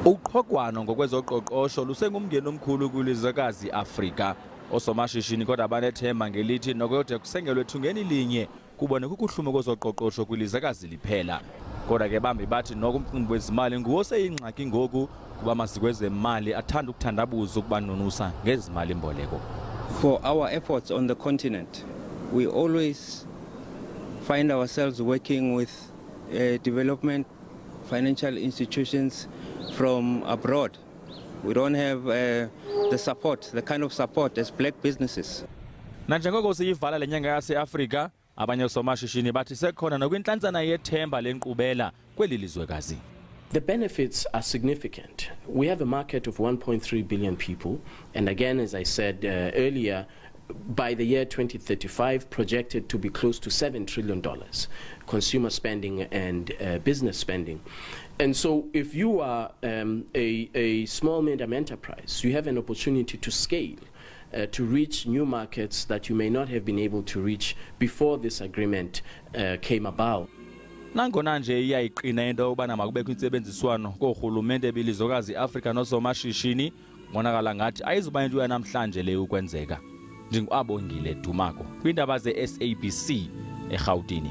Uqhogwano ngokwezoqoqosho lusengumngeni omkhulu kwilizwekazi iAfrika. Oosomashishini kodwa banethemba ngelithi nokuyode kusengelwe ethungeni linye kubone kukuhluma kwezoqoqosho kwilizwekazi liphela. Kodwa ke bambi bathi noko umcimbi wezimali nguwo oseyingxaki ngoku kuba amaziko ezemali athanda ukuthandabuza ukubanunusa ngezimali-mboleko. For our efforts on the continent, we always find ourselves working with development financial institutions from abroad. We don't have the support, the kind of support as black businesses. Nanjengoko siyivala le nyanga yaseAfrika, abanye oosomashishini bathi sekhona nokwintlantsana yethemba lenkqubela kweli lizwekazi. The benefits are significant. We have a market of 1.3 billion people, and again, as I said earlier, by the year 2035, projected to be close to $7 trillion, consumer spending and business spending. And so, if you are a small, medium enterprise, you have an opportunity to scale, to reach new markets that you may not have been able to reach before this agreement came about. Nangona nje iyayiqina into yokubana makubekho intsebenziswano koorhulumente belizwekazi iAfrika noosomashishini, kubonakala ngathi ayizuba into yanamhlanje le ukwenzeka. NdinguAbongile Dumako kwiindaba ze-SABC eRhawutini.